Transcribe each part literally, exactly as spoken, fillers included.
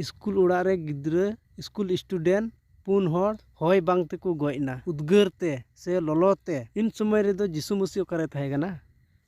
School ᱚᱲᱟᱜ ᱨᱮ ᱜᱤᱫᱽᱨᱟᱹ, ᱥᱠᱩᱞ ᱥᱴᱩᱰᱮᱱᱴ, ᱯᱩᱱ ᱦᱚᱲ ᱦᱚᱭ ᱵᱟᱝ ᱛᱮᱠᱚ ᱜᱚᱡ ᱮᱱᱟ, ᱩᱫᱽᱜᱟᱹᱨ ᱛᱮ ᱥᱮ ᱞᱚᱞᱚ ᱛᱮ᱾ ᱤᱱ ᱥᱚᱢᱚᱭ ᱨᱮᱫᱚ ᱡᱤᱥᱩ ᱢᱟᱹᱥᱤ ᱚᱠᱟᱨᱮ ᱛᱟᱦᱮᱸ ᱠᱟᱱᱟ?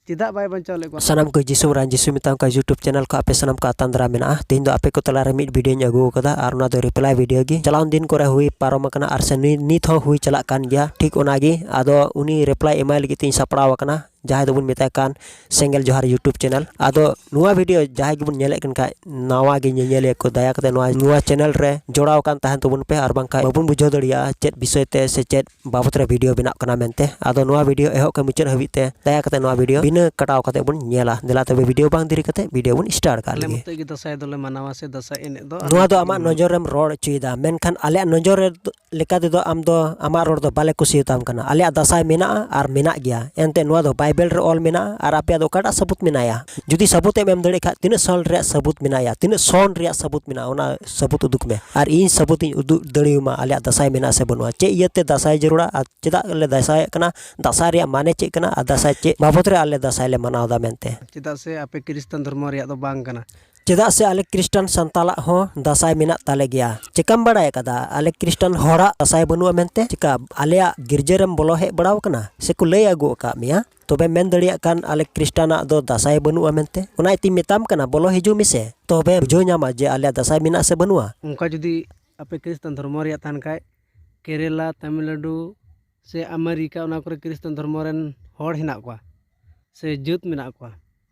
ᱪᱮᱫᱟᱜ ᱵᱟᱭ ᱵᱟᱧᱪᱟᱣ ᱞᱮᱫ ᱠᱚᱣᱟ? ᱥᱟᱱᱟᱢ ᱠᱚ ᱡᱤᱥᱩ ᱢᱟᱨᱟᱝ ᱡᱤᱥᱩ ᱢᱮᱛᱟᱢ ᱠᱟᱱ YouTube ᱪᱮᱱᱮᱞ ᱠᱷᱚᱱ ᱟᱯᱮ ᱥᱟᱱᱟᱢ ᱠᱚ ᱟᱛᱟᱝ ᱫᱟᱨᱟᱢ ᱢᱮᱱᱟᱜᱼᱟ᱾ ᱛᱮᱦᱮᱧ ᱫᱚ ᱟᱯᱮ ᱠᱚ ᱛᱟᱞᱟᱨᱮ ᱢᱤᱫ ᱵᱷᱤᱰᱤᱭᱳᱧ ᱟᱹᱜᱩ ᱟᱠᱟᱫᱟ, ᱟᱨ ᱚᱱᱟ ᱫᱚ ᱨᱤᱯᱞᱟᱭ ᱵᱷᱤᱰᱤᱭᱳ ᱜᱮ᱾ ᱪᱟᱞᱟᱣ ᱫᱤᱱ ᱠᱚᱨᱮ ᱦᱩᱭ ᱯᱟᱨᱚᱢ ᱟᱠᱟᱱᱟ, ᱟᱨ ᱥᱮ ᱱᱤ-, ᱱᱤᱛ ᱦᱚᱸ ᱦᱩᱭ ᱪᱟᱞᱟᱜ ᱠᱟᱱ ᱜᱮᱭᱟ ᱴᱷᱤᱠ ᱚᱱᱟ ᱜᱮ᱾ ᱟᱫᱚ ᱩᱱᱤ ᱨᱤᱯᱞᱟᱭ ᱮᱢᱟᱭ ᱞᱟᱹᱜᱤᱫ ᱛᱤᱧ ᱥᱟᱯᱲᱟᱣ ᱟᱠᱟᱱᱟ, ᱡᱟᱦᱟᱸᱭ ᱫᱚᱵᱚᱱ ᱢᱮᱛᱟᱭ ᱠᱟᱱ ᱥᱮᱸᱜᱮᱞ ᱡᱚᱦᱟᱨ YouTube ᱪᱮᱱᱮᱞ᱾ ᱟᱫᱚ ᱱᱚᱣᱟ ᱵᱷᱤᱰᱤᱭᱳ ᱡᱟᱦᱟᱸᱭ ᱜᱮᱵᱚᱱ ᱧᱮᱞᱮᱫ ᱠᱟᱱ ᱠᱷᱟᱡ, ᱱᱟᱣᱟ ᱜᱮ ᱧᱮᱧᱮᱞᱤᱭᱟᱹ ᱠᱚ, ᱫᱟᱭᱟ ᱠᱟᱛᱮ ᱱᱚᱣᱟ, ᱱᱚᱣᱟ ᱪᱮᱱᱮᱞ ᱨᱮ ᱡᱚᱲᱟᱣ ᱟᱠᱟᱱ ᱛᱟᱦᱮᱱ ᱛᱟᱵᱚᱱ ᱯᱮ, ᱟᱨ ᱵᱟᱝᱠᱷᱟᱡ ᱵᱟᱵᱚᱱ ᱵᱩᱡᱷᱟᱹᱣ ᱫᱟᱲᱮᱭᱟᱜᱼᱟ ᱪᱮᱫ ᱵᱤᱥᱚᱭ ᱛᱮ ᱥᱮ ᱪᱮᱫ ᱵᱟᱵᱚᱛ ᱨᱮ ᱵᱷᱤᱰᱤᱭᱳ ᱵᱮᱱᱟᱜ ᱠᱟᱱᱟ ᱢᱮᱱᱛᱮ᱾ ᱟᱫᱚ ᱱᱚᱣᱟ ᱵᱷᱤᱰᱤᱭᱳ ᱮᱦᱚᱵ ᱠᱷᱚᱱ ᱢᱩᱪᱟᱹᱫ ᱦᱟᱹᱵᱤᱡ ᱛᱮ ᱫᱟᱭᱟ ᱠᱟᱛᱮ ᱱᱚᱣᱟ ᱵᱷᱤᱰᱤᱭᱳ ᱵᱤᱱᱟᱹ ᱠᱟᱴᱟᱣ ᱠᱟᱛᱮ ᱵᱚᱱ ᱧᱮᱞᱟ᱾ ᱫᱮᱞᱟ ᱛᱚᱵᱮ ᱵᱷᱤᱰᱤᱭᱳ ᱵᱟᱝ ᱫᱮᱨᱤ ᱠᱟᱛᱮ ᱵᱷᱤᱰᱤᱭᱳ ᱵᱚᱱ ᱥᱴᱟᱨᱴ ᱠᱟᱜ ᱟᱞᱮ ᱞᱮᱜᱮ᱾ ᱢᱚᱛᱚᱡ ᱜᱮ ᱫᱟᱸᱥᱟᱭ ᱫᱚᱞᱮ ᱢᱟᱱᱟᱣᱟ ᱥᱮ ᱫᱟᱸᱥᱟᱭ ᱮᱱᱮᱡ ᱫᱚ ᱟᱞᱮ ᱱᱚᱣᱟ ᱫᱚ ᱢᱚᱛᱚᱡ ᱜᱮ ᱟᱢᱟᱜ ᱢᱟᱱᱟᱣᱟ᱾ ᱱᱚᱡᱚᱨᱮᱢ ᱨᱚᱲ ᱦᱚᱪᱚᱭᱮᱫᱟ, ᱢᱮᱱᱠᱷᱟᱱ ᱟᱞᱮᱭᱟᱜ ᱱᱚᱡᱚᱨ ᱨᱮ ᱞᱮᱠᱟ ᱛᱮᱫᱚ ᱟᱢ ᱫᱚ ᱟᱢᱟᱜ ᱨᱚᱲ ᱫᱚ ᱵᱟᱞᱮ ᱠᱩᱥᱤᱭᱟᱛᱟᱢ ᱠᱟᱱᱟ᱾ ᱟᱞᱮᱭᱟᱜ ᱫᱟᱸᱥᱟᱭ ᱢᱮᱱᱟᱜᱼᱟ ᱟᱨ ᱢᱮᱱᱟᱜ ᱜᱮᱭᱟ, ᱮᱱᱛᱮ ᱱᱚᱣᱟ ᱫᱚ ᱵᱟᱭᱵᱮᱞ ᱨᱮ ᱚᱞ ᱢᱮᱱᱟᱜᱼᱟ᱾ ᱟᱨ ᱟᱯᱮᱭᱟᱜ ᱫᱚ ᱚᱠᱟᱴᱟᱜ ᱥᱟᱹᱵᱩᱛ ᱢᱮᱱᱟᱭᱟ? ᱡᱩᱫᱤ ᱥᱟᱹᱵᱩᱛ ᱮᱢ ᱮᱢ ᱫᱟᱲᱮᱭᱟᱜ ᱠᱷᱟᱡ, ᱛᱤᱱᱟᱹᱜ ᱥᱚᱱ ᱨᱮᱭᱟᱜ ᱥᱟᱹᱵᱩᱛ ᱢᱮᱱᱟᱭᱟ, ᱛᱤᱱᱟᱹᱜ ᱥᱚᱱ ᱨᱮᱭᱟᱜ ᱥᱟᱹᱵᱩᱛ ᱢᱮᱱᱟᱜᱼᱟ, ᱚᱱᱟ ᱥᱟᱹᱵᱩᱛ ᱩᱫᱩᱜ ᱢᱮ᱾ ᱟᱨ ᱤᱧ ᱥᱟᱹᱵᱩᱛ ᱤᱧ ᱩᱫᱩᱜ ᱫᱟᱲᱮᱭᱟᱢᱟ ᱟᱞᱮᱭᱟᱜ ᱫᱟᱸᱥᱟᱭ ᱢᱮᱱᱟᱜᱼᱟ ᱥᱮ ᱵᱟᱹᱱᱩᱜᱼᱟ, ᱪᱮᱫ ᱤᱭᱟᱹᱛᱮ ᱫᱟᱸᱥᱟᱭ ᱡᱟᱹᱨᱩᱲᱟ, ᱟᱨ ᱪᱮᱫᱟᱜ ᱞᱮ ᱫᱟᱸᱥᱟᱭᱮᱫ ᱠᱟᱱᱟ, ᱫᱟᱸᱥᱟᱭ ᱨᱮᱭᱟᱜ ᱢᱟᱱᱮ ᱪᱮᱫ ᱠᱟᱱᱟ, ᱟᱨ ᱫᱟᱸᱥᱟᱭ ᱪᱮᱫ ᱵᱟᱵᱚᱛ ᱨᱮ ᱟᱞᱮ ᱫᱟᱸᱥᱟᱭ ᱞᱮ ᱢᱟᱱᱟᱣ ᱮᱫᱟ ᱢᱮᱱᱛᱮ᱾ ᱪᱮᱫᱟᱜ ᱥᱮ ᱟᱯᱮ ᱠᱷᱨᱤᱥᱴᱟᱱ ᱫᱷᱚᱨᱢᱚ ᱨᱮᱭᱟᱜ ᱫᱚ ᱵᱟᱝ ᱠᱟᱱᱟ᱾ ᱪᱮᱫᱟᱜ ᱥᱮ ᱟᱞᱮ ᱠᱷᱨᱤᱥᱴᱟᱱ ᱥᱟᱱᱛᱟᱞᱟᱜ ᱦᱚᱸ ᱫᱟᱸᱥᱟᱭ ᱢᱮᱱᱟᱜ ᱛᱟᱞᱮ ᱜᱮᱭᱟ᱾ ᱪᱮᱠᱟᱢ ᱵᱟᱲᱟᱭ ᱟᱠᱟᱫᱟ ᱟᱞᱮ ᱠᱷᱨᱤᱥᱴᱟᱱ ᱦᱚᱲᱟᱜ ᱫᱟᱸᱥᱟᱭ ᱵᱟᱹᱱᱩᱜᱼᱟ ᱢᱮᱱᱛᱮ? ᱪᱮᱠᱟ ᱟᱞᱮᱭᱟᱜ ᱜᱤᱨᱡᱟᱹ ᱨᱮᱢ ᱵᱚᱞᱚ ᱦᱮᱡ ᱵᱟᱲᱟᱣ ᱟᱠᱟᱱᱟ ᱥᱮᱠᱚ ᱞᱟᱹᱭ ᱟᱹᱜᱩ ᱟᱠᱟᱫ ᱢᱮᱭᱟ? ᱛᱚᱵᱮ ᱢᱮᱱ ᱫᱟᱲᱮᱭᱟᱜ ᱠᱟᱱ ᱟᱞᱮ ᱠᱷᱨᱤᱥᱴᱟᱱᱟᱜ ᱫᱚ ᱫᱟᱸᱥᱟᱭ ᱵᱟᱹᱱᱩᱜᱼᱟ ᱢᱮᱱᱛᱮ᱾ ᱚᱱᱟ ᱤᱭᱟᱹᱛᱮᱧ ᱢᱮᱛᱟᱢ ᱠᱟᱱᱟ, ᱵᱚᱞᱚ ᱦᱤᱡᱩᱜ ᱢᱮᱥᱮ, ᱛᱚᱵᱮ ᱵᱩᱡᱷᱟᱹᱣ ᱧᱟᱢᱟ ᱡᱮ ᱟᱞᱮᱭᱟᱜ ᱫᱟᱸᱥᱟᱭ ᱢᱮᱱᱟᱜ ᱥᱮ ᱵᱟᱹᱱᱩᱜᱼᱟ᱾ ᱚᱱᱠᱟ ᱡᱩᱫᱤ ᱟᱯᱮ ᱠᱷᱨᱤᱥᱴᱟᱱ ᱫᱷᱚᱨᱢᱚ ᱨᱮᱭᱟᱜ ᱛᱟᱦᱮᱱ ᱠᱷᱟᱡ, ᱠᱮᱨᱮᱞᱟ, ᱛᱟᱢᱤᱞᱱᱟᱰᱩ ᱥᱮ ᱟᱢᱮᱨᱤᱠᱟ, ᱚᱱᱟ ᱠᱚᱨᱮ ᱠᱷᱨᱤᱥᱴᱟᱱ ᱫᱷᱚᱨᱢᱚ ᱨᱮᱱ ᱦᱚᱲ ᱦᱮᱱᱟᱜ ᱠᱚᱣᱟ ᱥᱮ ᱡᱟᱹᱛ ᱢᱮᱱᱟᱜ ᱠᱚᱣᱟ,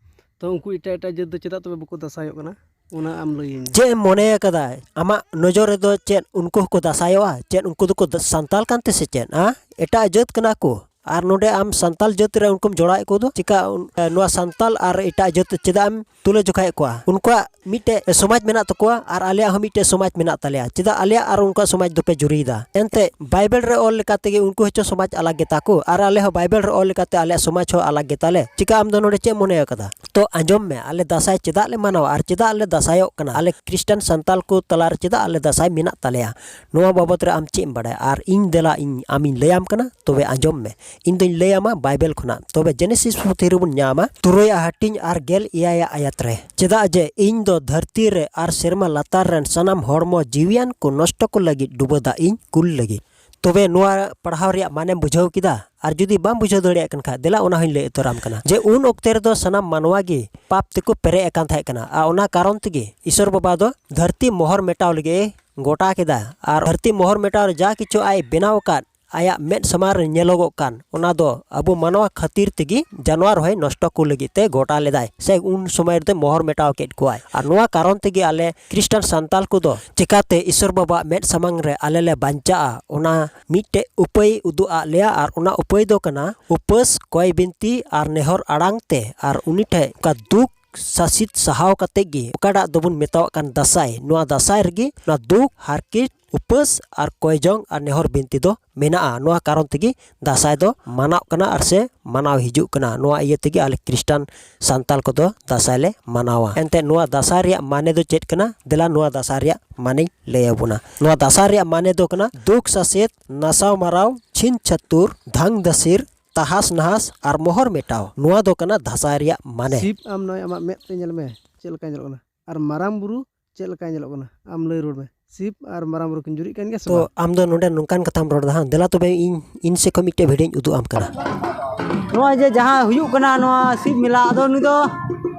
ᱛᱚ ᱩᱱᱠᱩ ᱮᱴᱟᱜ ᱮᱴᱟᱜ ᱡᱟᱹᱛ ᱫᱚ ᱪᱮᱫᱟᱜ ᱛᱚᱵᱮ ᱵᱟᱠᱚ ᱫᱟᱸᱥᱟᱭᱚᱜ ᱠᱟᱱᱟ? ᱚᱱᱟ ᱟᱢ ᱞᱟᱹᱭᱟᱹᱧ ᱢᱮ᱾ ᱪᱮᱫ ᱮᱢ ᱢᱚᱱᱮ ᱟᱠᱟᱫᱟ? ᱟᱢᱟᱜ ᱱᱚᱡᱚᱨ ᱨᱮᱫᱚ ᱪᱮᱫ ᱩᱱᱠᱩ ᱦᱚᱸᱠᱚ ᱫᱟᱸᱥᱟᱭᱚᱜᱼᱟ? ᱪᱮᱫ ᱩᱱᱠᱩ ᱫᱚᱠᱚ ᱫᱟ-, ᱥᱟᱱᱛᱟᱞ ᱠᱟᱱᱛᱮ ᱥᱮ ᱪᱮᱫ? ᱟ? ᱮᱴᱟᱜ ᱡᱟᱹᱛ ᱠᱟᱱᱟ ᱠᱚ᱾ ᱟᱨ ᱱᱚᱰᱮ ᱟᱢ ᱥᱟᱱᱛᱟᱞ ᱡᱟᱹᱛ ᱨᱮ ᱩᱱᱠᱩᱢ ᱡᱚᱲᱟᱣᱮᱫ ᱠᱚ ᱫᱚ᱾ ᱪᱮᱠᱟ ᱩᱱ-, ᱱᱚᱣᱟ ᱥᱟᱱᱛᱟᱞ ᱟᱨ ᱮᱴᱟᱜ ᱡᱟᱹᱛ ᱪᱮᱫᱟᱜ ᱮᱢ ᱛᱩᱞᱟᱹ ᱡᱚᱠᱷᱟᱭᱮᱫ ᱠᱚᱣᱟ? ᱩᱱᱠᱩᱣᱟᱜ ᱢᱤᱫᱴᱮᱡ ᱥᱚᱢᱟᱡᱽ ᱢᱮᱱᱟᱜ ᱛᱟᱠᱚᱣᱟ ᱟᱨ ᱟᱞᱮᱭᱟᱜ ᱦᱚᱸ ᱢᱤᱫᱴᱮᱡ ᱥᱚᱢᱟᱡᱽ ᱢᱮᱱᱟᱜ ᱛᱟᱞᱮᱭᱟ᱾ ᱪᱮᱫᱟᱜ ᱟᱞᱮᱭᱟᱜ ᱟᱨ ᱩᱱᱠᱩᱣᱟᱜ ᱥᱚᱢᱟᱡᱽ ᱫᱚᱯᱮ ᱡᱩᱨᱤᱭᱮᱫᱟ? ᱮᱱᱛᱮ ᱵᱟᱭᱵᱮᱞ ᱨᱮ ᱚᱞ ᱞᱮᱠᱟ ᱛᱮᱜᱮ ᱩᱱᱠᱩ ᱦᱚᱸᱪᱚ ᱥᱚᱢᱟᱡᱽ ᱟᱞᱟᱜᱽ ᱜᱮᱛᱟ ᱠᱚ ᱟᱨ ᱟᱞᱮ ᱦᱚᱸ ᱵᱟᱭᱵᱮᱞ ᱨᱮ ᱚᱞ ᱞᱮᱠᱟᱛᱮ ᱟᱞᱮᱭᱟᱜ ᱥᱚᱢᱟᱡᱽ ᱦᱚᱸ ᱟᱞᱟᱜᱽ ᱜᱮᱛᱟᱞᱮ᱾ ᱪᱮᱠᱟ ᱟᱢ ᱫᱚ ᱱᱚᱰᱮ ᱪᱮᱫ ᱮᱢ ᱢᱚᱱᱮ ᱟᱠᱟᱫᱟ? ᱛᱚ ᱟᱸᱡᱚᱢ ᱢᱮ, ᱟᱞᱮ ᱫᱟᱸᱥᱟᱭ ᱪᱮᱫᱟᱜ ᱞᱮ ᱢᱟᱱᱟᱣᱟ ᱟᱨ ᱪᱮᱫᱟᱜ ᱞᱮ ᱫᱟᱸᱥᱟᱭᱚᱜ ᱠᱟᱱᱟ? ᱟᱞᱮ ᱠᱷᱨᱤᱥᱴᱟᱱ ᱥᱟᱱᱛᱟᱞ ᱠᱚ ᱛᱟᱞᱟᱨᱮ ᱪᱮᱫᱟᱜ ᱟᱞᱮ ᱫᱟᱸᱥᱟᱭ ᱢᱮᱱᱟᱜ ᱛᱟᱞᱮᱭᱟ? ᱱᱚᱣᱟ ᱵᱟᱵᱚᱛ ᱨᱮ ᱟᱢ ᱪᱮᱫ ᱮᱢ ᱵᱟᱲᱟᱭᱟ? ᱟᱨ ᱤᱧ ᱫᱮᱞᱟ ᱤᱧ ᱟᱢᱤᱧ ᱞᱟᱹᱭᱟᱢ ᱠᱟᱱᱟ, ᱛᱚᱵᱮ ᱟᱸᱡᱚᱢ ᱢᱮ᱾ ᱤᱧ ᱫᱚᱧ ᱞᱟᱹᱭ ᱟᱢᱟ ᱵᱟᱭᱵᱮᱞ ᱠᱷᱚᱱᱟᱜ᱾ ᱛᱚᱵᱮ ᱡᱮᱱᱮᱥᱤᱥ ᱯᱩᱛᱷᱤ ᱨᱮᱵᱚᱱ ᱧᱟᱢᱟ ᱛᱩᱨᱩᱭᱟᱜ ᱦᱟᱹᱴᱤᱧ ᱟᱨ ᱜᱮᱞ ᱮᱭᱟᱭᱟᱜ ᱟᱭᱟᱛ ᱨᱮ, "ᱪᱮᱫᱟᱜ ᱡᱮ ᱤᱧ ᱫᱚ ᱫᱷᱟᱹᱨᱛᱤ ᱨᱮ ᱟᱨ ᱥᱮᱨᱢᱟ ᱞᱟᱛᱟᱨ ᱨᱮᱱ ᱥᱟᱱᱟᱢ ᱦᱚᱲᱢᱚ ᱡᱤᱣᱤᱭᱟᱱ ᱠᱚ ᱱᱚᱥᱴᱚ ᱠᱚ ᱞᱟᱹᱜᱤᱫ ᱰᱩᱵᱟᱹ ᱫᱟᱜ ᱤᱧ ᱠᱩᱞ ᱞᱟᱹᱜᱤᱫ᱾" ᱛᱚᱵᱮ ᱱᱚᱣᱟ ᱯᱟᱲᱦᱟᱣ ᱨᱮᱭᱟᱜ ᱢᱟᱱᱮᱢ ᱵᱩᱡᱷᱟᱹᱣ ᱠᱮᱫᱟ? ᱟᱨ ᱡᱩᱫᱤ ᱵᱟᱢ ᱵᱩᱡᱷᱟᱹᱣ ᱫᱟᱲᱮᱭᱟᱜ ᱠᱟᱱ ᱠᱷᱟᱡ, ᱫᱮᱞᱟ ᱚᱱᱟ ᱦᱚᱸᱧ ᱞᱟᱹᱭ ᱩᱛᱟᱹᱨᱟᱢ ᱠᱟᱱᱟ, ᱡᱮ ᱩᱱ ᱚᱠᱛᱮ ᱨᱮᱫᱚ ᱥᱟᱱᱟᱢ ᱢᱟᱱᱣᱟ ᱜᱮ ᱯᱟᱯ ᱛᱮᱠᱚ ᱯᱮᱨᱮᱡ ᱟᱠᱟᱱ ᱛᱟᱦᱮᱸ ᱠᱟᱱᱟ᱾ ᱟᱨ ᱚᱱᱟ ᱠᱟᱨᱚᱱ ᱛᱮᱜᱮ ᱤᱥᱚᱨ ᱵᱟᱵᱟ ᱫᱚ ᱫᱷᱟᱹᱨᱛᱤ ᱢᱚᱦᱚᱨ ᱢᱮᱴᱟᱣ ᱞᱟᱹᱜᱤᱫ ᱮ ᱜᱚᱴᱟ ᱠᱮᱫᱟ᱾ ᱟᱨ ᱫᱷᱟᱹᱨᱛᱤ ᱢᱚᱦᱚᱨ ᱢᱮᱴᱟᱣ ᱨᱮ ᱡᱟ ᱠᱤᱪᱷᱩ ᱟᱡ ᱵᱮᱱᱟᱣ ᱟᱠᱟᱫ, ᱟᱭᱟᱜ ᱢᱮᱫ ᱥᱟᱢᱟᱝ ᱨᱮ ᱧᱮᱞᱚᱜᱚᱜ ᱠᱟᱱ, ᱚᱱᱟ ᱫᱚ ᱟᱵᱚ ᱢᱟᱱᱣᱟ ᱠᱷᱟᱹᱛᱤᱨ ᱛᱮᱜᱮ ᱡᱟᱱᱣᱟᱨ ᱦᱚᱸᱭ ᱱᱚᱥᱴᱚ ᱠᱚ ᱞᱟᱹᱜᱤᱫ ᱛᱮ ᱜᱚᱴᱟ ᱞᱮᱫᱟᱭ, ᱥᱮ ᱩᱱ ᱥᱚᱢᱚᱭ ᱨᱮᱫᱚ ᱢᱚᱦᱚᱨ ᱢᱮᱴᱟᱣ ᱠᱮᱫ ᱠᱚᱣᱟᱭ᱾ ᱟᱨ ᱱᱚᱣᱟ ᱠᱟᱨᱚᱱ ᱛᱮᱜᱮ ᱟᱞᱮ ᱠᱷᱨᱤᱥᱴᱟᱱ ᱥᱟᱱᱛᱟᱞ ᱠᱚᱫᱚ ᱪᱤᱠᱟᱛᱮ ᱤᱥᱚᱨ ᱵᱟᱵᱟᱣᱟᱜ ᱢᱮᱫ ᱥᱟᱢᱟᱝ ᱨᱮ ᱟᱞᱮ ᱞᱮ ᱵᱟᱧᱪᱟᱜᱼᱟ, ᱚᱱᱟ ᱢᱤᱫᱴᱮᱡ ᱩᱯᱟᱹᱭ ᱩᱫᱩᱜ ᱟᱫ ᱞᱮᱭᱟ᱾ ᱟᱨ ᱚᱱᱟ ᱩᱯᱟᱹᱭ ᱫᱚ ᱠᱟᱱᱟ ᱩᱯᱟᱹᱥ, ᱠᱚᱭ ᱵᱤᱱᱛᱤ ᱟᱨ ᱱᱮᱦᱚᱨ ᱟᱲᱟᱝ ᱛᱮ, ᱟᱨ ᱩᱱᱤ ᱴᱷᱮᱡ ᱚᱱᱠᱟ ᱫᱩᱠ ᱥᱟᱥᱤᱛ ᱥᱟᱦᱟᱣ ᱠᱟᱛᱮ ᱜᱮ, ᱚᱠᱟᱴᱟᱜ ᱫᱚᱵᱚᱱ ᱢᱮᱛᱟᱣᱟᱜ ᱠᱟᱱ ᱫᱟᱸᱥᱟᱭ, ᱱᱚᱣᱟ ᱫᱟᱸᱥᱟᱭ ᱨᱮᱜᱮ ᱱᱚᱣᱟ ᱫᱩᱠ, ᱦᱟᱨᱠᱮᱛ, ᱩᱯᱟᱹᱥ ᱟᱨ ᱠᱚᱭᱡᱚᱝ ᱟᱨ ᱱᱮᱦᱚᱨ ᱵᱤᱱᱛᱤ ᱫᱚ ᱢᱮᱱᱟᱜᱼᱟ᱾ ᱱᱚᱣᱟ ᱠᱟᱨᱚᱱ ᱛᱮᱜᱮ ᱫᱟᱸᱥᱟᱭ ᱫᱚ ᱢᱟᱱᱟᱣ ᱠᱟᱱᱟ ᱟᱨ ᱥᱮ ᱢᱟᱱᱟᱣ ᱦᱤᱡᱩᱜ ᱠᱟᱱᱟ᱾ ᱱᱚᱣᱟ ᱤᱭᱟᱹ ᱛᱮᱜᱮ ᱟᱞᱮ ᱠᱷᱨᱤᱥᱴᱟᱱ ᱥᱟᱱᱛᱟᱞ ᱠᱚᱫᱚ ᱫᱟᱸᱥᱟᱭ ᱞᱮ ᱢᱟᱱᱟᱣᱟ᱾ ᱮᱱᱛᱮ ᱱᱚᱣᱟ ᱫᱟᱸᱥᱟᱭ ᱨᱮᱭᱟᱜ ᱢᱟᱱᱮ ᱫᱚ ᱪᱮᱫ ᱠᱟᱱᱟ? ᱫᱮᱞᱟ ᱱᱚᱣᱟ ᱫᱟᱸᱥᱟᱭ ᱨᱮᱭᱟᱜ ᱢᱟᱱᱮᱧ ᱞᱟᱹᱭ ᱟᱵᱚᱱᱟ᱾ ᱱᱚᱣᱟ ᱫᱟᱸᱥᱟᱭ ᱨᱮᱭᱟᱜ ᱢᱟᱱᱮ ᱫᱚ ᱠᱟᱱᱟ ᱫᱩᱠ ᱥᱟᱥᱮᱛ, ᱱᱟᱥᱟᱣ ᱢᱟᱨᱟᱣ, ᱪᱷᱤᱱ ᱪᱷᱟᱹᱛᱩᱨ, ᱫᱷᱟᱝ ᱫᱟᱹᱥᱤᱨ, ᱛᱟᱦᱟᱥ ᱱᱟᱦᱟᱥ ᱟᱨ ᱢᱚᱦᱚᱨ ᱢᱮᱴᱟᱣ᱾ ᱱᱚᱣᱟ ᱫᱚ ᱠᱟᱱᱟ ᱫᱟᱸᱥᱟᱭ ᱨᱮᱭᱟᱜ ᱢᱟᱱᱮ᱾ ᱥᱤᱵ, ᱟᱢ ᱱᱚᱜᱼᱚᱭ ᱟᱢᱟᱜ ᱢᱮᱫ ᱛᱮ ᱧᱮᱞ ᱢᱮ, ᱪᱮᱫ ᱞᱮᱠᱟᱭ ᱧᱮᱞᱚᱜ ᱠᱟᱱᱟ? ᱟᱨ ᱢᱟᱨᱟᱝ ᱵᱩᱨᱩ ᱪᱮᱫ ᱞᱮᱠᱟᱭ ᱧᱮᱞᱚᱜ ᱠᱟᱱᱟ? ᱟᱢ ᱞᱟᱹᱭ ᱨᱩᱣᱟᱹᱲ ᱢᱮ, ᱥᱤᱵ ᱟᱨ ᱢᱟᱨᱟᱝ ᱵᱩᱨᱩ ᱠᱤᱱ ᱡᱩᱨᱤᱜ ᱠᱟᱱ ᱜᱮᱭᱟ ᱥᱮ ᱛᱚ, ᱵᱟᱝ? ᱟᱢ ᱫᱚ ᱱᱚᱰᱮ ᱱᱚᱝᱠᱟᱱ ᱠᱟᱛᱷᱟᱢ ᱨᱚᱲ ᱮᱫᱟ, ᱦᱟᱸ? ᱫᱮᱞᱟ ᱛᱚᱵᱮ ᱤᱧ, ᱤᱧ ᱥᱮᱫ ᱠᱷᱚᱱ ᱢᱤᱫᱴᱮᱡ ᱵᱷᱤᱰᱤᱭᱳᱧ ᱩᱫᱩᱜ ᱟᱢ ᱠᱟᱱᱟ᱾ ᱱᱚᱜᱼᱚᱭ ᱡᱮ ᱡᱟᱦᱟᱸ ᱦᱩᱭᱩᱜ ᱠᱟᱱᱟ, ᱱᱚᱣᱟ ᱥᱤᱵ ᱢᱮᱞᱟ, ᱟᱫᱚ ᱱᱩᱭ ᱫᱚ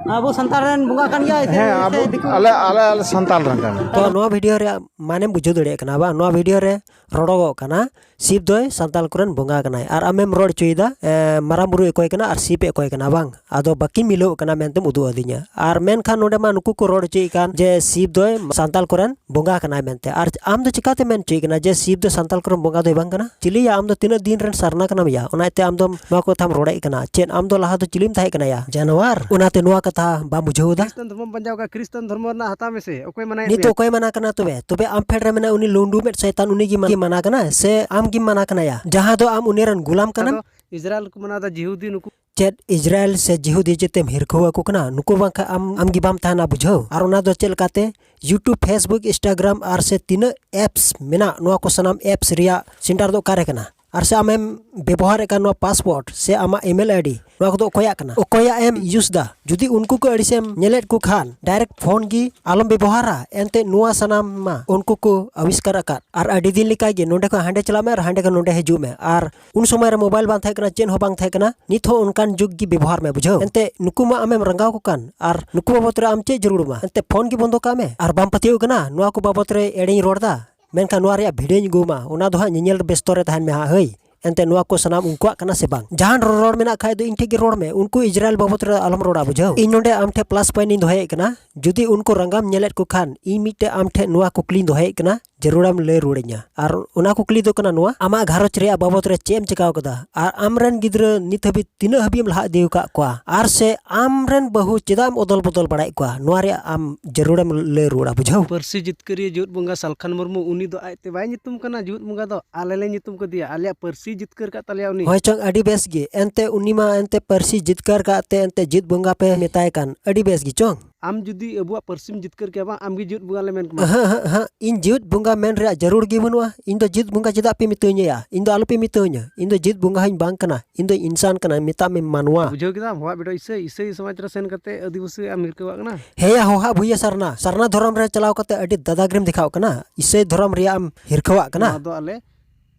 ᱟᱵᱚ ᱥᱟᱱᱛᱟᱲ ᱨᱮᱱ ᱵᱚᱸᱜᱟ ᱠᱟᱱ ᱜᱮᱭᱟᱭ ᱥᱮ, ᱦᱮᱸ, ᱥᱮ ᱟᱵᱚ, ᱫᱤᱠᱩ? ᱟᱞᱮ, ᱟᱞᱮ, ᱟᱞᱮ ᱥᱟᱱᱛᱟᱲ ᱨᱮᱱ ᱠᱟᱱ ᱜᱮᱭᱟᱭ᱾ ᱛᱚ, ᱱᱚᱣᱟ ᱵᱷᱤᱰᱤᱭᱳ ᱨᱮᱭᱟᱜ ᱢᱟᱱᱮᱢ ᱵᱩᱡᱷᱟᱹᱣ ᱫᱟᱲᱮᱭᱟᱜ ᱠᱟᱱᱟ ᱵᱟᱝ? ᱱᱚᱣᱟ ᱵᱷᱤᱰᱤᱭᱳ ᱨᱮ ᱨᱚᱲᱚᱜᱚᱜ ᱠᱟᱱᱟ, ᱥᱤᱵ ᱫᱚᱭ ᱥᱟᱱᱛᱟᱞ ᱠᱚᱨᱮᱱ ᱵᱚᱸᱜᱟ ᱠᱟᱱᱟᱭ᱾ ᱟᱨ ᱟᱢᱮᱢ ᱨᱚᱲ ᱦᱚᱪᱚᱭᱮᱫᱟ, ᱮ, ᱢᱟᱨᱟᱝ ᱵᱩᱨᱩᱭ ᱚᱠᱚᱭ ᱠᱟᱱᱟ ᱟᱨ ᱥᱤᱵ ᱮ ᱚᱠᱚᱭ ᱠᱟᱱᱟ, ᱵᱟᱝ? ᱟᱫᱚ ᱵᱟᱹᱠᱤᱱ ᱢᱤᱞᱟᱹᱣᱚᱜ ᱠᱟᱱᱟ ᱢᱮᱱᱛᱮᱢ ᱩᱫᱩᱜ ᱟᱹᱫᱤᱧᱟ᱾ ᱟᱨ ᱢᱮᱱᱠᱷᱟᱱ ᱱᱚᱰᱮ ᱢᱟ ᱱᱩᱠᱩ ᱠᱚ ᱨᱚᱲ ᱦᱚᱪᱚᱭᱮᱫ ᱠᱟᱱ ᱡᱮ ᱥᱤᱵ ᱫᱚᱭ ᱥᱟᱱᱛᱟᱞ ᱠᱚᱨᱮᱱ ᱵᱚᱸᱜᱟ ᱠᱟᱱᱟᱭ ᱢᱮᱱᱛᱮ᱾ ᱟᱨ ᱟᱢ ᱫᱚ ᱪᱤᱠᱟᱛᱮ ᱢᱮᱱ ᱦᱚᱪᱚᱭᱮᱫ ᱠᱟᱱᱟ ᱡᱮ ᱥᱤᱵ ᱫᱚ ᱥᱟᱱᱛᱟᱞ ᱠᱚᱨᱮᱱ ᱵᱚᱸᱜᱟ ᱫᱚᱭ ᱵᱟᱝ ᱠᱟᱱᱟ? ᱪᱤᱞᱤᱭᱟ, ᱟᱢ ᱫᱚ ᱛᱤᱱᱟᱹᱜ ᱫᱤᱱ ᱨᱮᱱ ᱥᱟᱨᱱᱟ ᱠᱟᱱᱟᱢ ᱭᱟ? ᱚᱱᱟᱛᱮ ᱟᱢ ᱫᱚ ᱱᱚᱣᱟ ᱠᱚ ᱠᱟᱛᱷᱟᱢ ᱨᱚᱲᱮᱫ ᱠᱟᱱᱟ᱾ ᱪᱮᱫ ᱟᱢ ᱫᱚ ᱞᱟᱦᱟ ᱫᱚ ᱪᱤᱞᱤᱢ ᱛᱟᱦᱮᱸ ᱠᱟᱱᱟ ᱭᱟ? ᱡᱟᱱᱣᱟᱨ᱾ ᱚᱱᱟᱛᱮ ᱱᱚᱣᱟ ᱠᱟᱛᱷᱟ ᱵᱟᱢ ᱵᱩᱡᱷᱟᱹᱣ ᱮᱫᱟ? ᱠᱷᱨᱤᱥᱴᱟᱱ ᱫᱷᱚᱨᱢᱚᱢ ᱯᱟᱸᱡᱟᱣ ᱠᱟᱜ, ᱠᱷᱨᱤᱥᱴᱟᱱ ᱫᱷᱚᱨᱢᱚ ᱨᱮᱱᱟᱜ ᱦᱟᱛᱟᱣ ᱢᱮᱥᱮ᱾ ᱚᱠᱚᱭ ᱢᱟᱱᱟᱭᱮᱫ ᱱᱤᱛ ᱫᱚ ᱢᱮᱭᱟ? ᱚᱠᱚᱭ ᱢᱟᱱᱟ ᱠᱟᱱᱟ ᱛᱚᱵᱮ? ᱛᱚᱵᱮ ᱟᱢ ᱯᱷᱮᱰ ᱨᱮ ᱢᱮᱱᱟᱭ ᱩᱱᱤ ᱞᱩᱸᱰᱩ ᱢᱮᱫ ᱥᱚᱭᱛᱟᱱ, ᱩᱱᱤ ᱜᱮ ᱢᱟᱱᱟ ᱠᱟᱱᱟ ᱥᱮ ᱟᱢ ᱜᱮᱢ ᱢᱟᱱᱟ ᱠᱟᱱᱟ ᱭᱟ? ᱡᱟᱦᱟᱸ ᱫᱚ ᱟᱢ ᱩᱱᱤ ᱨᱮᱱ ᱜᱩᱞᱟᱢ ᱠᱟᱱᱟᱢ? ᱟᱫᱚ ᱤᱥᱨᱟᱭᱮᱞ ᱠᱚ ᱢᱟᱱᱟᱣ ᱮᱫᱟ, ᱡᱤᱦᱩᱫᱤ ᱱᱩᱠᱩ᱾ ᱪᱮᱫ ᱤᱥᱨᱟᱭᱮᱞ ᱥᱮ ᱡᱤᱦᱩᱫᱤ ᱡᱮᱛᱮᱢ ᱦᱤᱨᱠᱷᱟᱹᱣ ᱟᱠᱚ ᱠᱟᱱᱟ? ᱱᱩᱠᱩ ᱵᱟᱝᱠᱷᱟᱱ ᱟᱢ, ᱟᱢ ᱜᱮ ᱵᱟᱢ ᱛᱟᱦᱮᱱᱟ ᱵᱩᱡᱷᱟᱹᱣ᱾ ᱟᱨ ᱚᱱᱟ ᱫᱚ ᱪᱮᱫ ᱞᱮᱠᱟᱛᱮ? YouTube, Facebook, Instagram ᱟᱨ ᱥᱮ ᱛᱤᱱᱟᱹᱜ apps ᱢᱮᱱᱟᱜ, ᱱᱚᱣᱟ ᱠᱚ ᱥᱟᱱᱟᱢ apps ᱨᱮᱭᱟᱜ center ᱫᱚ ᱚᱠᱟᱨᱮ ᱠᱟᱱᱟ? ᱟᱨ ᱥᱮ ᱟᱢᱮᱢ ᱵᱮᱵᱚᱦᱟᱨᱮᱫ ᱠᱟᱱ ᱱᱚᱣᱟ ᱯᱟᱥᱯᱳᱨᱴ ᱥᱮ ᱟᱢᱟᱜ ᱤᱢᱮᱞ ᱟᱭᱰᱤ, ᱱᱚᱣᱟ ᱠᱚᱫᱚ ᱚᱠᱚᱭᱟᱜ ᱠᱟᱱᱟ, ᱚᱠᱚᱭᱟᱜ ᱮᱢ ᱤᱭᱩᱡᱽ ᱫᱟ? ᱡᱩᱫᱤ ᱩᱱᱠᱩ ᱠᱚ ᱟᱹᱲᱤᱥᱮᱢ ᱧᱮᱞᱮᱫ ᱠᱚ ᱠᱷᱟᱱ, ᱰᱟᱭᱨᱮᱠᱴ ᱯᱷᱳᱱ ᱜᱮ ᱟᱞᱚᱢ ᱵᱮᱵᱚᱦᱟᱨᱟ᱾ ᱮᱱᱛᱮ ᱱᱚᱣᱟ ᱥᱟᱱᱟᱢ ᱢᱟ ᱩᱱᱠᱩ ᱠᱚ ᱟᱵᱤᱥᱠᱟᱨ ᱟᱠᱟᱫ᱾ ᱟᱨ ᱟᱹᱰᱤ ᱫᱤᱱ ᱞᱮᱠᱟ ᱜᱮ ᱱᱚᱸᱰᱮ ᱠᱷᱚᱱ ᱦᱟᱸᱰᱮ ᱪᱟᱞᱟᱜ ᱢᱮ ᱟᱨ ᱦᱟᱸᱰᱮ ᱠᱷᱚᱱ ᱱᱚᱸᱰᱮ ᱦᱤᱡᱩᱜ ᱢᱮ᱾ ᱟᱨ ᱩᱱ ᱥᱚᱢᱚᱭ ᱨᱮ ᱢᱳᱵᱟᱭᱤᱞ ᱵᱟᱝ ᱛᱟᱦᱮᱸ ᱠᱟᱱᱟ, ᱪᱮᱫ ᱦᱚᱸ ᱵᱟᱝ ᱛᱟᱦᱮᱸ ᱠᱟᱱᱟ᱾ ᱱᱤᱛ ᱦᱚᱸ ᱚᱱᱠᱟᱱ ᱡᱩᱜᱽ ᱜᱮ ᱵᱮᱵᱚᱦᱟᱨ ᱢᱮ, ᱵᱩᱡᱷᱟᱹᱣ? ᱮᱱᱛᱮ ᱱᱩᱠᱩ ᱢᱟ ᱟᱢᱮᱢ ᱨᱟᱸᱜᱟᱣ ᱠᱚ ᱠᱟᱱ, ᱟᱨ ᱱᱩᱠᱩ ᱵᱟᱵᱚᱛ ᱨᱮ ᱟᱢ ᱪᱮᱫ ᱡᱟᱹᱨᱩᱲ ᱟᱢᱟ? ᱮᱱᱛᱮ ᱯᱷᱳᱱ ᱜᱮ ᱵᱚᱱᱫᱚ ᱠᱟᱜ ᱢᱮ᱾ ᱟᱨ ᱵᱟᱢ ᱯᱟᱹᱛᱭᱟᱹᱣ ᱠᱟᱱᱟ ᱱᱚᱣᱟ ᱠᱚ ᱵᱟᱵᱚᱛ ᱨᱮ ᱮᱲᱮᱧ ᱨᱚᱲ ᱫᱟ? ᱢᱮᱱᱠᱷᱟᱱ ᱱᱚᱣᱟ ᱨᱮᱭᱟᱜ ᱵᱷᱤᱰᱤᱭᱳᱧ ᱟᱹᱜᱩ ᱟᱢᱟ, ᱚᱱᱟ ᱫᱚ ᱦᱟᱸᱜ ᱧᱮᱧᱮᱞ ᱵᱮᱥᱛᱚ ᱨᱮ ᱛᱟᱦᱮᱱ ᱢᱮ ᱦᱟᱸᱜ, ᱦᱟᱹᱭ᱾ ᱮᱱᱛᱮ ᱱᱚᱣᱟ ᱠᱚ ᱥᱟᱱᱟᱢ ᱩᱱᱠᱩᱣᱟᱜ ᱠᱟᱱᱟ ᱥᱮ ᱵᱟᱝ? ᱡᱟᱦᱟᱱ ᱨᱚᱲ ᱢᱮᱱᱟᱜ ᱠᱷᱟᱡ ᱫᱚ ᱤᱧ ᱴᱷᱮᱡ ᱜᱮ ᱨᱚᱲ ᱢᱮ, ᱩᱱᱠᱩ ᱤᱡᱽᱨᱟᱭᱮᱞ ᱵᱟᱵᱚᱛ ᱨᱮ ᱟᱞᱚᱢ ᱨᱚᱲᱟ, ᱵᱩᱡᱷᱟᱹᱣ? ᱤᱧ ᱱᱚᱰᱮ ᱟᱢ ᱴᱷᱮᱡ ᱯᱞᱟᱥ ᱯᱚᱭᱮᱱᱴ ᱤᱧ ᱫᱚᱦᱚᱭᱮᱫ ᱠᱟᱱᱟ, ᱡᱩᱫᱤ ᱩᱱᱠᱩ ᱨᱟᱸᱜᱟᱢ ᱧᱮᱞᱮᱫ ᱠᱚ ᱠᱷᱟᱱ, ᱤᱧ ᱢᱤᱫᱴᱮᱡ ᱟᱢ ᱴᱷᱮᱡ ᱱᱚᱣᱟ ᱠᱩᱠᱞᱤᱧ ᱫᱚᱦᱚᱭᱮᱫ ᱠᱟᱱᱟ, ᱡᱟᱹᱨᱩᱲᱮᱢ ᱞᱟᱹᱭ ᱨᱩᱣᱟᱹᱲᱟᱹᱧᱟ᱾ ᱟᱨ ᱚᱱᱟ ᱠᱩᱠᱞᱤ ᱫᱚ ᱠᱟᱱᱟ ᱱᱚᱣᱟ, ᱟᱢᱟᱜ ᱜᱷᱟᱨᱚᱸᱡᱽ ᱨᱮᱭᱟᱜ ᱵᱟᱵᱚᱛ ᱨᱮ ᱪᱮᱫ ᱮᱢ ᱪᱤᱠᱟᱣ ᱠᱟᱫᱟ? ᱟᱨ ᱟᱢᱨᱮᱱ ᱜᱤᱫᱽᱨᱟᱹ ᱱᱤᱛ ᱦᱟᱹᱵᱤᱡ ᱛᱤᱱᱟᱹᱜ ᱦᱟᱹᱵᱤᱡ ᱮᱢ ᱞᱟᱦᱟ ᱤᱫᱤ ᱟᱠᱟᱫ ᱠᱚᱣᱟ? ᱟᱨ ᱥᱮ ᱟᱢᱨᱮᱱ ᱵᱟᱹᱦᱩ ᱪᱮᱫᱟᱜ ᱮᱢ ᱚᱫᱚᱞ ᱵᱚᱫᱚᱞ ᱵᱟᱲᱟᱭᱮᱫ ᱠᱚᱣᱟ? ᱱᱚᱣᱟ ᱨᱮᱭᱟᱜ ᱟᱢ ᱡᱟᱹᱨᱩᱲᱮᱢ ᱞᱟᱹᱭ ᱨᱩᱣᱟᱹᱲᱟ, ᱵᱩᱡᱷᱟᱹᱣ? ᱯᱟᱹᱨᱥᱤ ᱡᱤᱛᱠᱟᱹᱨᱤᱭᱟᱹ ᱡᱩᱛ ᱵᱚᱸᱜᱟ ᱥᱟᱞᱠᱷᱟᱱ ᱢᱩᱨᱢᱩ, ᱩᱱᱤ ᱫᱚ ᱟᱡᱛᱮ ᱵᱟᱭ ᱧᱩᱛᱩᱢ ᱠᱟᱱᱟ ᱡᱩᱛ ᱵᱚᱸᱜᱟ ᱫᱚ, ᱟᱞᱮ ᱞᱮ ᱧᱩᱛᱩᱢ ᱠᱟᱫᱮᱭᱟ, ᱟᱞᱮᱭᱟᱜ ᱯᱟᱹᱨᱥᱤ ᱡᱤᱛᱠᱟᱹᱨ ᱠᱟᱫ ᱛᱟᱞᱮᱭᱟ ᱩᱱᱤ᱾ ᱦᱳᱭ ᱪᱚᱝ, ᱟᱹᱰᱤ ᱵᱮᱥ ᱜᱮ᱾ ᱮᱱᱛᱮ ᱩᱱᱤ ᱢᱟ ᱮᱱᱛᱮ ᱯᱟᱹᱨᱥᱤ ᱡᱤᱛᱠᱟᱹᱨ ᱠᱟᱫ ᱛᱮ ᱮᱱᱛᱮ ᱡᱩᱛ ᱵᱚᱸᱜᱟ ᱯᱮ ᱢᱮᱛᱟᱭ ᱠᱟᱱ, ᱟᱹᱰᱤ ᱵᱮᱥ ᱜᱮ ᱪᱚᱝ᱾ ᱟᱢ ᱡᱩᱫᱤ ᱟᱵᱚᱣᱟᱜ ᱯᱟᱹᱨᱥᱤᱢ ᱡᱤᱛᱠᱟᱹᱨ ᱠᱮᱭᱟ ᱵᱟᱝ, ᱟᱢᱜᱮ ᱡᱩᱛ ᱵᱚᱸᱜᱟ ᱞᱮ ᱢᱮᱱ ᱠᱮᱢᱟ᱾ ᱦᱟᱸ, ᱦᱟᱸ, ᱦᱟᱸ, ᱤᱧ ᱡᱩᱛ ᱵᱚᱸᱜᱟ ᱢᱮᱱ ᱨᱮᱭᱟᱜ ᱡᱟᱹᱨᱩᱲ ᱜᱮ ᱵᱟᱹᱱᱩᱜᱼᱟ᱾ ᱤᱧ ᱫᱚ ᱡᱩᱛ ᱵᱚᱸᱜᱟ ᱪᱮᱫᱟᱜ ᱯᱮ ᱢᱤᱛᱟᱹᱧᱟ? ᱤᱧ ᱫᱚ ᱟᱞᱚᱯᱮ ᱢᱤᱛᱟᱹᱧᱟ, ᱤᱧ ᱫᱚ ᱡᱩᱛ ᱵᱚᱸᱜᱟ ᱦᱚᱸᱧ ᱵᱟᱝ ᱠᱟᱱᱟ, ᱤᱧ ᱫᱚ ᱤᱱᱥᱟᱱ ᱠᱟᱱᱟ, ᱢᱮᱛᱟᱜ ᱢᱮ ᱢᱟᱱᱣᱟ᱾ ᱵᱩᱡᱷᱟᱹᱣ ᱠᱮᱫᱟᱢ? ᱦᱚᱲᱟᱜ ᱵᱤᱰᱟᱹᱣ ᱤᱥᱟᱹᱭ, ᱤᱥᱟᱹᱭ ᱥᱚᱢᱟᱡᱽ ᱨᱮ ᱥᱮᱱ ᱠᱟᱛᱮ ᱟᱹᱫᱤᱵᱟᱹᱥᱤ ᱟᱢ ᱦᱤᱨᱠᱟᱹᱣᱟᱜ ᱠᱟᱱᱟ? ᱦᱮᱸᱭᱟ, ᱦᱚᱦᱟᱜ ᱵᱷᱩᱭᱟᱹ ᱥᱟᱨᱱᱟ, ᱥᱟᱨᱱᱟ ᱫᱷᱚᱨᱚᱢ ᱨᱮ ᱪᱟᱞᱟᱣ ᱠᱟᱛᱮ ᱟᱹᱰᱤ ᱫᱟᱫᱟᱜᱤᱨᱤᱢ ᱫᱮᱠᱷᱟᱣ ᱠᱟᱱᱟ, ᱤᱥᱟᱹᱭ ᱫᱷᱚᱨᱚᱢ ᱨᱮᱭᱟᱜ ᱮᱢ ᱦᱤᱨᱠᱷᱟᱹᱣᱟᱜ ᱠᱟᱱᱟ᱾ ᱱᱚᱣᱟ ᱫᱚ ᱟᱞᱮ,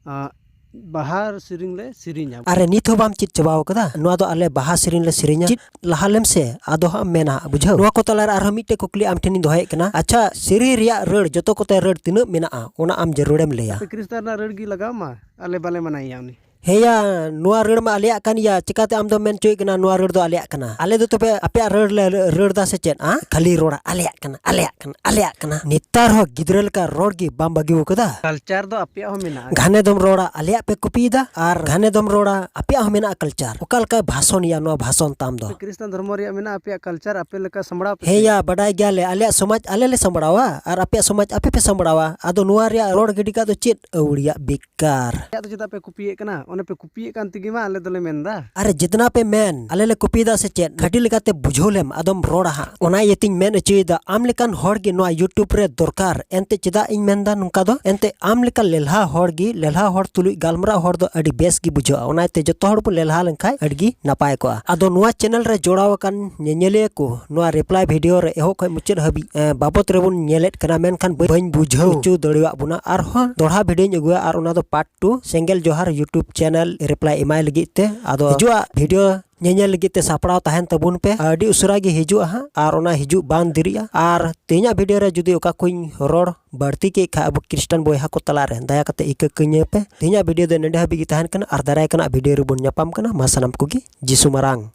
ᱟᱸ, ᱵᱟᱦᱟ ᱥᱮᱨᱮᱧ ᱞᱮ ᱥᱮᱨᱮᱧᱟ᱾ ᱟᱨᱮ, ᱱᱤᱛ ᱦᱚᱸ ᱵᱟᱢ ᱪᱮᱫ ᱪᱟᱵᱟᱣ ᱠᱟᱫᱟ? ᱱᱚᱣᱟ ᱫᱚ ᱟᱞᱮ ᱵᱟᱦᱟ ᱥᱮᱨᱮᱧ ᱞᱮ ᱥᱮᱨᱮᱧᱟ᱾ ᱪᱮᱫ ᱞᱟᱦᱟ ᱞᱮᱢ ᱥᱮ, ᱟᱫᱚ ᱦᱟᱸᱜ ᱮᱢ ᱢᱮᱱᱟ, ᱵᱩᱡᱷᱟᱹᱣ? ᱱᱚᱣᱟ ᱠᱚ ᱛᱟᱞᱟᱨᱮ ᱟᱨᱦᱚᱸ ᱢᱤᱫᱴᱮᱡ ᱠᱩᱠᱞᱤ ᱟᱢ ᱴᱷᱮᱱᱤᱧ ᱫᱚᱦᱚᱭᱮᱫ ᱠᱟᱱᱟ᱾ ᱟᱪᱪᱷᱟ, ᱥᱮᱨᱮᱧ ᱨᱮᱭᱟᱜ ᱨᱟᱹᱲ, ᱡᱚᱛᱚ ᱠᱚᱛᱮ ᱨᱟᱹᱲ ᱛᱤᱱᱟᱹᱜ ᱢᱮᱱᱟᱜᱼᱟ, ᱚᱱᱟ ᱟᱢ ᱡᱟᱹᱨᱩᱲᱮᱢ ᱞᱟᱹᱭᱟ᱾ ᱟᱯᱮ ᱠᱷᱨᱤᱥᱴᱟᱱ ᱨᱮᱱᱟᱜ ᱨᱟᱹᱲ ᱜᱮ ᱞᱟᱜᱟᱣ ᱢᱟ, ᱟᱞᱮ ᱵᱟᱞᱮ ᱢᱟᱱᱟᱭᱮᱭᱟ ᱩᱱᱤ᱾ ᱦᱮᱸᱭᱟ, ᱱᱚᱣᱟ ᱨᱟᱹᱲ ᱢᱟ ᱟᱞᱮᱭᱟᱜ ᱠᱟᱱ ᱜᱮᱭᱟ, ᱪᱤᱠᱟᱛᱮ ᱟᱢ ᱫᱚᱢ ᱢᱮᱱ ᱦᱚᱪᱚᱭᱮᱫ ᱠᱟᱱᱟ ᱱᱚᱣᱟ ᱨᱟᱹᱲ ᱫᱚ ᱟᱞᱮᱭᱟᱜ ᱠᱟᱱᱟ? ᱟᱞᱮ ᱫᱚ ᱛᱚᱵᱮ ᱟᱯᱮᱭᱟᱜ ᱨᱟᱹᱲ ᱞᱮ ᱨᱟᱹᱲ ᱫᱟ ᱥᱮ ᱪᱮᱫ? ᱟ? ᱠᱷᱟᱹᱞᱤ ᱨᱚᱲᱟ ᱟᱞᱮᱭᱟᱜ ᱠᱟᱱᱟ, ᱟᱞᱮᱭᱟᱜ ᱠᱟᱱᱟ, ᱟᱞᱮᱭᱟᱜ ᱠᱟᱱᱟ᱾ ᱱᱮᱛᱟᱨ ᱦᱚᱸ ᱜᱤᱫᱽᱨᱟᱹ ᱞᱮᱠᱟ ᱨᱚᱲ ᱜᱮ ᱵᱟᱢ ᱵᱟᱹᱜᱤ ᱟᱠᱟᱫᱟ᱾ ᱠᱟᱞᱪᱟᱨ ᱫᱚ ᱟᱯᱮᱭᱟᱜ ᱦᱚᱸ ᱢᱮᱱᱟᱜᱼᱟ᱾ ᱜᱷᱟᱱᱮ ᱫᱚᱢ ᱨᱚᱲᱟ, ᱟᱞᱮᱭᱟᱜ ᱯᱮ ᱠᱚᱯᱤᱭᱮᱫᱟ, ᱟᱨ ᱜᱷᱟᱱᱮ ᱫᱚᱢ ᱨᱚᱲᱟ, ᱟᱯᱮᱭᱟᱜ ᱦᱚᱸ ᱢᱮᱱᱟᱜᱼᱟ ᱠᱟᱞᱪᱟᱨ᱾ ᱚᱠᱟ ᱞᱮᱠᱟᱭ ᱵᱷᱟᱥᱚᱱᱮᱭᱟ ᱱᱚᱣᱟ ᱵᱷᱟᱥᱚᱱ ᱛᱟᱢ ᱫᱚ? ᱟᱯᱮ ᱠᱷᱨᱤᱥᱴᱟᱱ ᱫᱷᱚᱨᱢᱚ ᱨᱮᱭᱟᱜ ᱢᱮᱱᱟᱜᱼᱟ ᱟᱯᱮᱭᱟᱜ ᱠᱟᱞᱪᱟᱨ, ᱟᱯᱮ ᱞᱮᱠᱟ ᱥᱟᱢᱵᱲᱟᱣ ᱯᱮ᱾ ᱦᱮᱸᱭᱟ, ᱵᱟᱰᱟᱭ ᱜᱮᱭᱟᱞᱮ, ᱟᱞᱮᱭᱟᱜ ᱥᱚᱢᱟᱡᱽ ᱟᱞᱮ ᱞᱮ ᱥᱟᱢᱵᱲᱟᱣᱟ ᱟᱨ ᱟᱯᱮᱭᱟᱜ ᱥᱚᱢᱟᱡᱽ ᱟᱯᱮ ᱯᱮ ᱥᱟᱢᱵᱲᱟᱣᱟ᱾ ᱟᱫᱚ ᱱᱚᱣᱟ ᱨᱮᱭᱟᱜ ᱨᱚᱲ ᱜᱤᱰᱤ ᱠᱟᱜ ᱫᱚ ᱪᱮᱫ ᱟᱹᱣᱲᱤᱭᱟᱜ ᱵᱮᱠᱟᱨ? ᱟᱯᱮᱭᱟᱜ ᱫᱚ ᱪᱮᱫᱟᱜ ᱯᱮ ᱠᱚᱯᱤᱭᱮᱫ ᱠᱟᱱᱟ? ᱚᱱᱮ ᱯᱮ ᱠᱚᱯᱤᱭᱮᱫ ᱠᱟᱱ ᱛᱮᱜᱮ ᱢᱟ ᱟᱞᱮ ᱫᱚᱞᱮ ᱢᱮᱱᱫᱟ᱾ ᱟᱨᱮ ᱡᱤᱛᱱᱟ ᱯᱮ ᱢᱮᱱ, ᱟᱞᱮ ᱞᱮ ᱠᱚᱯᱤᱭᱮᱫᱟ ᱥᱮ ᱪᱮᱫ? ᱠᱷᱟᱹᱴᱤ ᱞᱮᱠᱟᱛᱮ ᱵᱩᱡᱷᱟᱹᱣ ᱞᱮᱢ, ᱟᱫᱚᱢ ᱨᱚᱲᱟ ᱦᱟᱸᱜ᱾ ᱚᱱᱟ ᱤᱭᱟᱹᱛᱮᱧ ᱢᱮᱱ ᱦᱚᱪᱚᱭᱮᱫᱟ, ᱟᱢ ᱞᱮᱠᱟᱱ ᱦᱚᱲ ᱜᱮ ᱱᱚᱣᱟ YouTube ᱨᱮ ᱫᱚᱨᱠᱟᱨ᱾ ᱮᱱᱛᱮ ᱪᱮᱫᱟᱜ ᱤᱧ ᱢᱮᱱᱫᱟ ᱱᱚᱝᱠᱟ ᱫᱚ? ᱮᱱᱛᱮ ᱟᱢ ᱞᱮᱠᱟᱱ ᱞᱮᱞᱦᱟ ᱦᱚᱲ ᱜᱮ, ᱞᱮᱞᱦᱟ ᱦᱚᱲ ᱛᱩᱞᱩᱡ ᱜᱟᱞᱢᱟᱨᱟᱣ ᱦᱚᱲ ᱫᱚ ᱟᱹᱰᱤ ᱵᱮᱥ ᱜᱮ ᱵᱩᱡᱷᱟᱹᱜᱼᱟ᱾ ᱚᱱᱟ ᱤᱭᱟᱹᱛᱮ ᱡᱚᱛᱚ ᱦᱚᱲ ᱵᱚᱱ ᱞᱮᱞᱦᱟ ᱞᱮᱱᱠᱷᱟᱡ ᱟᱹᱰᱤ ᱜᱮ ᱱᱟᱯᱟᱭ ᱠᱚᱜᱼᱟ᱾ ᱟᱫᱚ ᱱᱚᱣᱟ channel ᱨᱮ ᱡᱚᱲᱟᱣ ᱟᱠᱟᱱ ᱧᱮᱧᱮᱞᱤᱭᱟᱹ ᱠᱚ, ᱱᱚᱣᱟ reply video ᱨᱮ ᱮᱦᱚᱵ ᱠᱷᱚᱱ ᱢᱩᱪᱟᱹᱫ ᱦᱟᱹᱵᱤᱡ, ᱮ, ᱵᱟᱵᱚᱛ ᱨᱮᱵᱚᱱ ᱧᱮᱞᱮᱫ ᱠᱟᱱᱟ, ᱢᱮᱱᱠᱷᱟᱱ ᱵᱟᱹᱧ ᱵᱩᱡᱷᱟᱹᱣ ᱦᱚᱪᱚ ᱫᱟᱲᱮᱭᱟᱜ ᱵᱚᱱᱟ᱾ ᱟᱨᱦᱚᱸ ᱫᱚᱲᱦᱟ videoᱧ ᱟᱹᱜᱩᱭᱟ, ᱟᱨ ᱚᱱᱟ ᱫᱚ part two, ᱥᱮᱸᱜᱮᱞ ᱡᱚᱦᱟᱨ YouTube channel reply ᱮᱢᱟᱭ ᱞᱟᱹᱜᱤᱫ ᱛᱮ᱾ ᱟᱫᱚ ᱦᱤᱡᱩᱜᱼᱟ video ᱧᱮᱧᱮᱞ ᱞᱟᱹᱜᱤᱫ ᱛᱮ ᱥᱟᱯᱲᱟᱣ ᱛᱟᱦᱮᱱ ᱛᱟᱵᱚᱱ ᱯᱮ᱾ ᱟᱹᱰᱤ ᱩᱥᱟᱹᱨᱟ ᱜᱮ ᱦᱤᱡᱩᱜᱼᱟ ᱦᱟᱸᱜ, ᱟᱨ ᱚᱱᱟ ᱦᱤᱡᱩᱜ ᱵᱟᱝ ᱫᱮᱨᱤᱜᱼᱟ᱾ ᱟᱨ ᱛᱮᱦᱮᱧᱟᱜ video ᱨᱮ ᱡᱩᱫᱤ ᱚᱠᱟ ᱠᱚᱧ ᱨᱚᱲ ᱵᱟᱹᱲᱛᱤ ᱠᱮᱫ ᱠᱷᱟᱡ ᱟᱵᱚ ᱠᱷᱨᱤᱥᱴᱟᱱ ᱵᱚᱭᱦᱟ ᱠᱚ ᱛᱟᱞᱟᱨᱮ, ᱫᱟᱭᱟ ᱠᱟᱛᱮ ᱤᱠᱟᱹ ᱠᱟᱹᱧᱟᱹ ᱯᱮ᱾ ᱛᱮᱦᱮᱧᱟᱜ video ᱫᱚ ᱱᱚᱰᱮ ᱦᱟᱹᱵᱤᱡ ᱜᱮ ᱛᱟᱦᱮᱱ ᱠᱟᱱᱟ, ᱟᱨ ᱫᱟᱨᱟᱭ ᱠᱟᱱᱟᱜ video ᱨᱮᱵᱚᱱ ᱧᱟᱯᱟᱢ ᱠᱟᱱᱟ᱾ ᱢᱟ ᱥᱟᱱᱟᱢ ᱠᱚᱜᱮ ᱡᱤᱥᱩ ᱢᱟᱨᱟᱝ᱾